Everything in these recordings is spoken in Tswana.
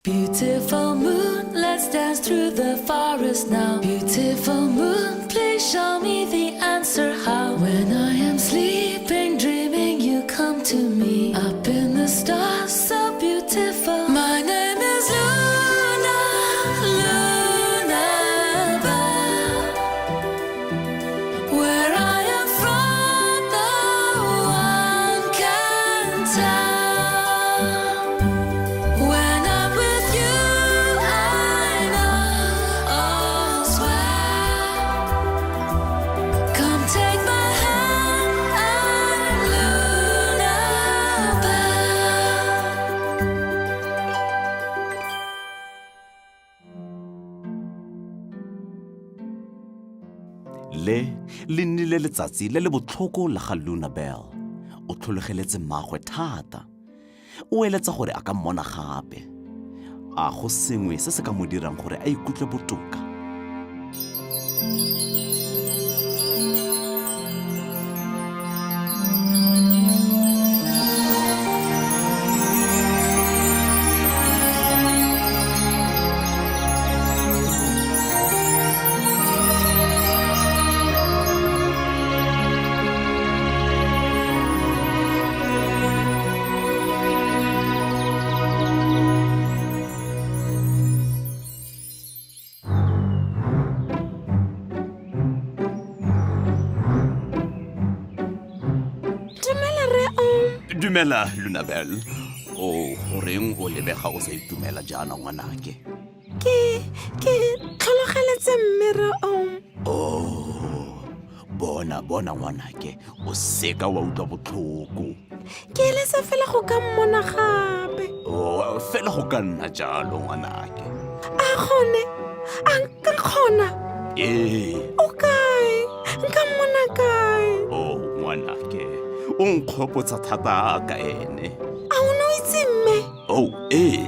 Beautiful moon, let's dance through the forest now. Beautiful moon, please show me the answer how. When I am sleeping, dreaming, you come to me. Up in the stars, so beautiful. My name is Luna, Luna Bell. Where I am from, no one can tell. When I'm with you, I know all's well. Come take my hand, I'm Luna Bell. Le le nnile letsatsi le le botlhoko la ga Luna Bell. O tlhologeletse mmagwe thata. O eletsa gore a ka mmona gape. A go sengwe se se ka mo dirang gore a ikutlwe botoka? Dumela re o. Dumela Lunabel. O goreng o lebega o sa itumela jaana ngwanake? Ke ke tlhologeletse mme re o. Oh, bona bona ngwanake, o seka wa utlwa botlhoko. Ke eletsa fela go ka mmona gape. Oh, fela go ka nna jalo ngwanake. A gone? A nka kgona? Ee. O kae? Nka mmona kae? Oh, ngwanake, o nkgopotsa thata ka ene. A o ne o itse mme? Oh, ee.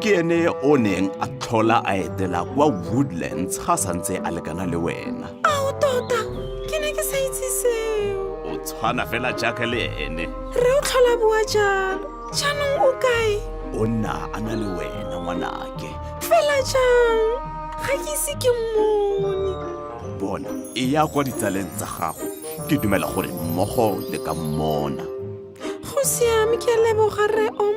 Ke ene o neng a tlhola a etela kwa Woodlands ga santse a lekana le wena. Ao tota, ke ne ke sa itse seo. O tshwana fela jaaka le ene. Re o tlhola bua jalo. Jaanong o kae? O nna a na le wena ngwanake. Fela jang? Ga ke ise ke mmone. Bona, e ya kwa ditsaleng tsa gago. Ke dumela gore mmogo le ka mmona. Go siame, ke a leboga rre Om.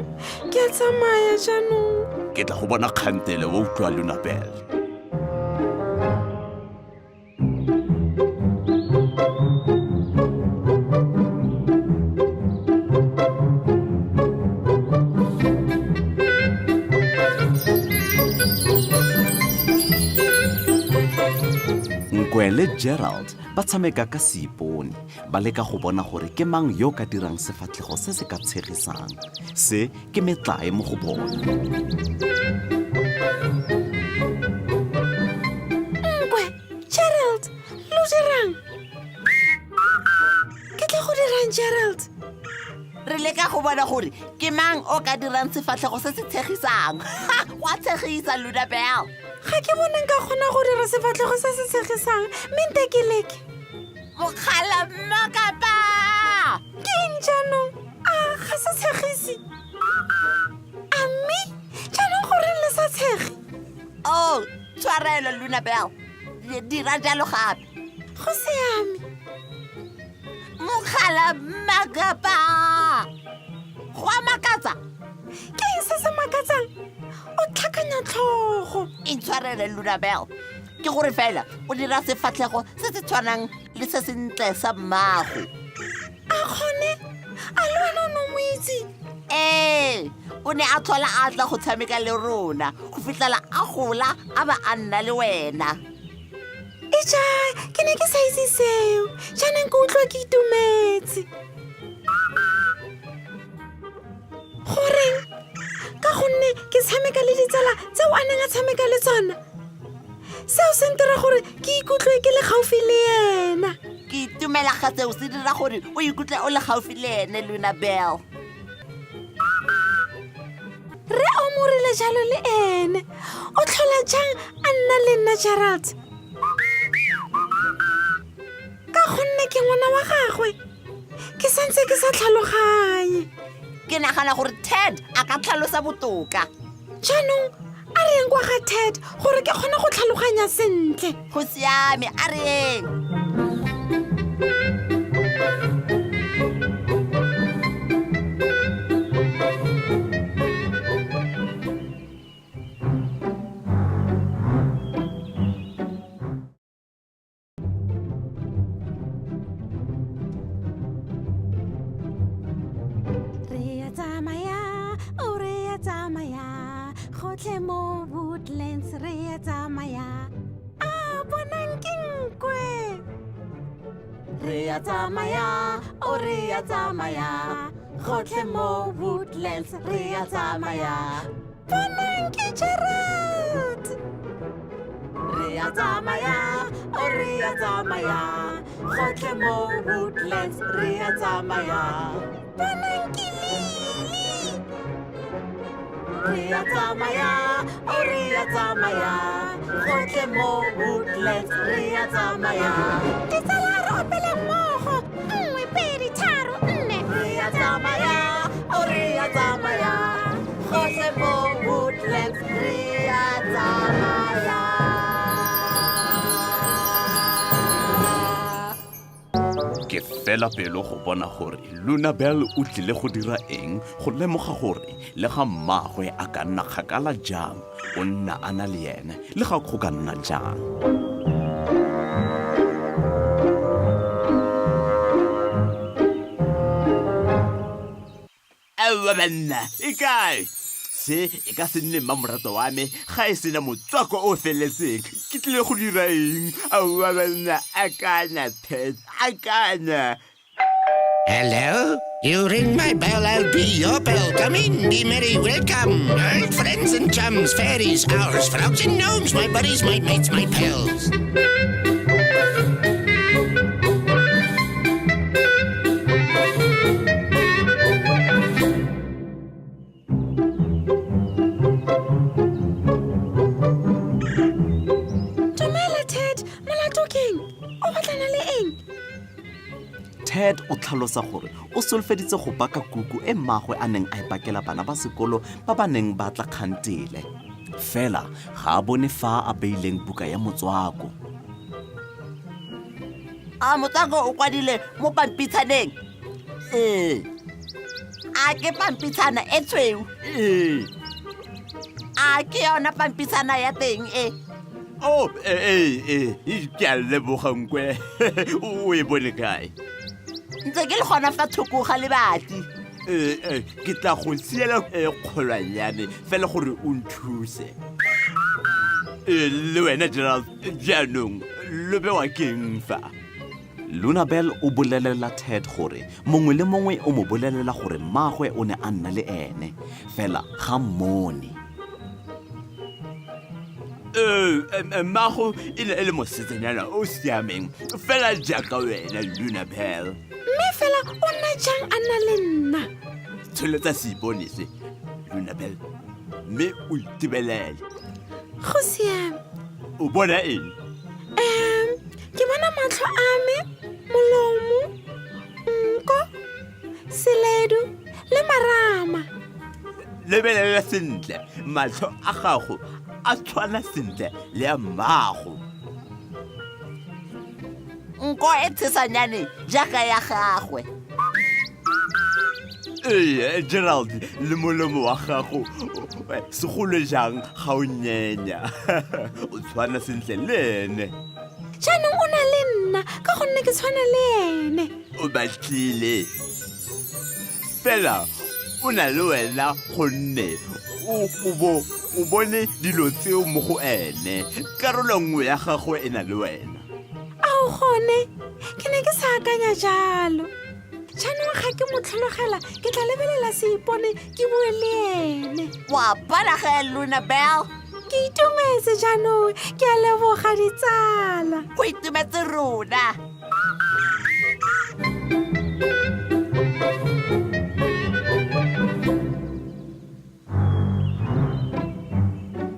Ke a tsamaya jaanong. Ke tla go bona kgantele wa utlwa Lunabel. Nkwe le Gerald ba tshameka ka seipone ba leka go bona gore ke mang yo ka dirang sefatlhego se se ka tshegisang. Se ke metlae mo go bona. Nkwe, Gerald, lo dirang? Ke tla go dirang, Gerald? Re leka go bona gore ke mang o ka dirang sefatlhego se se tshegisang. Go a tshegisa, Luna Bell. Ga ke bone nka kgona go dira sefatlhego se se tshegisang, mme nte ke leke. Mokgala mmakapa! Ke eng jaanong? A ga se tshegise? A mme jaanong goreng le sa tshege? Oh, tshwarelo Luna Bell. Dira jalo gape. Go siame. Mokgala mmakapa! Go a makatsa. Ke eng se se makatsang? O tlhakanya tlhogo. Intshwarele Luna Bell. Ke gore fela o dira sefatlhego se se tshwanang le se sentle sa mmago. A kgone? A le wena o ne o mo itse? Ee, o ne a tlhola a tla go tshameka le rona go fitlhela a gola a ba a nna le wena. Eja, ke ne ke sa itse seo. Jaanong ke utlwa ke itumetse. Goreng? Ka gonne ke tshameka le ditsala tseo a neng a tshameka le tsona. Seo se ntira gore ke ikutlwe ke le gaufi le ena. Ke itumela ga seo se dira gore o ikutlwe o le gaufi le ene, Luna Bell. Rre o mo rile jalo le ene. O tlhola jang a nna le nna, Gerald? Ka gonne ke ngwana wa gagwe. Ke santse ke sa tlhaloganye. Ke nagana gore Ted a ka tlhalosa botoka. Jaanong a re yeng kwa ga Ted gore ke kgone go tlhaloganya sentle. Go siame, a re yeng. Re a tsamaya, o re a tsamaya, gotlhe mo Woodlands re a tsamaya. A bonang ke nkwe. Re a tsamaya, o re a tsamaya, gotlhe mo Woodlands re a tsamaya. Bonang ke Gerald. Re a tsamaya, o re a tsamaya, gotlhe mo Woodlands re a tsamaya. Bonang ke Lily. Re a tsamaya, o re a tsamaya, gotlhe mo Woodlands re a tsamaya. Ditsala re opele mmogo, 1 2 3 4. Re a tsamaya, o re a tsamaya, gotlhe mo Woodlands re a tsamaya. Ke fela pelo go bona gore Luna Bell o tlile go dira eng go lemoga gore le ga mmagwe a ka nna kgakala jang, o nna a na le ene le ga go ka nna jang. Aowa banna, e kae? Se e ka se nne mmamoratwa wa me ga e sena motswako o feletseng. Ke tlile go dira eng? Aowa banna, akanya Ted, akanya. Hello? You ring my bell, I'll be your bell. Come in, be merry, welcome. Old friends and chums, fairies, owls, frogs and gnomes, my buddies, my mates, my pals. Dumela Ted, molato keng? O batlana le eng? Ted o tlhalosa gore o solofeditse go baka kuku e mmagwe a neng a e bakela bana ba sekolo ba ba neng ba tla kgantele. Fela ga a bone fa a beileng buka ya motswako. A motswako o kwadile mo pampitshaneng? Ee. A ke pampitshana e tshweu? Ee. A ke yona pampitshana ya teng e? Oh, ee, ee, ke a leboga nkwe. O e bone kae? Ntse ke le gona fa thoko ga lebati. Ee, ke tla go siela e kgolwanyane fela gore o nthuse. Ee, le wena Gerald, jaanong lo bewa keng fa? Luna Bell o bolelela Ted gore mongwe le mongwe o mo bolelela gore mmagwe o ne a nna le ene, fela ga mmone. Ee, mmago e ne e le mosetsanyana o siameng fela jaaka wena Luna Bell. Mme fela o nna jang a nna le nna? Tsholetsa seipone se, Luna Bell, mme o itebelele. Go siame. O bona eng? Ke bona matlho a me, molomo, nko, seledu le marama. Lebelela sentle, matlho a gago a tshwana sentle le a mmago. Nko e tshesanyane jaaka ya gagwe. Ee, Gerald, le molomo wa gago segolo jang ga o nyenya. O tshwana sentle le ene. Jaanong o na le nna ka gonne ke tshwana le ene. O batlile. Fela o na le wena gonne o bone dilo tseo mo go ene. Karolo nngwe ya gagwe e na le wena. Ao gone, ke ne ke sa akanya jalo. Jaanong ga ke mo tlhologela, ke tla lebelela seipone ke bue le ene. Wa bona ge, Luna Bell? Ke itumetse jaanong, ke a leboga ditsala. Go itumetse rona.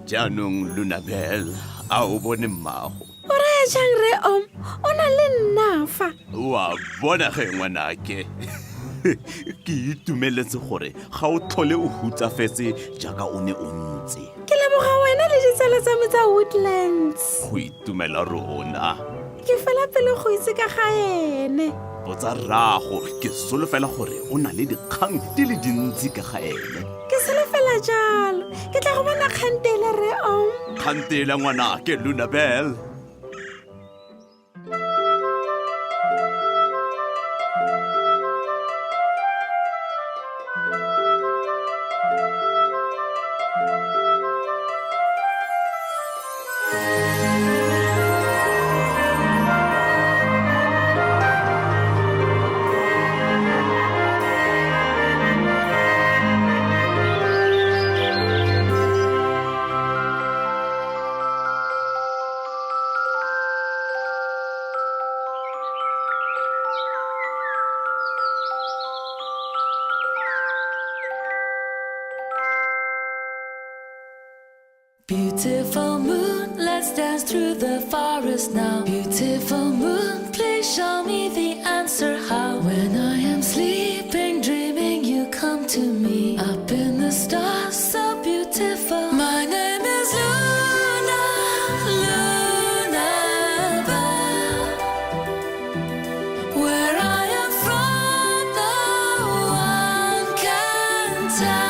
Jaanong Luna Bell, a o bone mmago? O raya jang re Om? O na le nna fa. Wa bona ge ngwanake. Ke itumeletse gore ga o tlhole o hutsafetse jaaka o ne o ntse. Ke leboga wena le ditsala tsa me tsa Woodlands. Go itumela rona. Ke fela pele go itse ka ga ene. Botsa rrago, ke solofela gore o na le dikgang di le dintsi ka ga ene. Ke solofela jalo. Ke tla go bona kgantele re om. Kgantele ngwanake Lunabel. Beautiful moon, let's dance through the forest now. Beautiful moon, please show me the answer how. When I am sleeping, dreaming, you come to me. Up in the stars, so beautiful. My name is Luna, Luna Bell. Where I am from, no one can tell.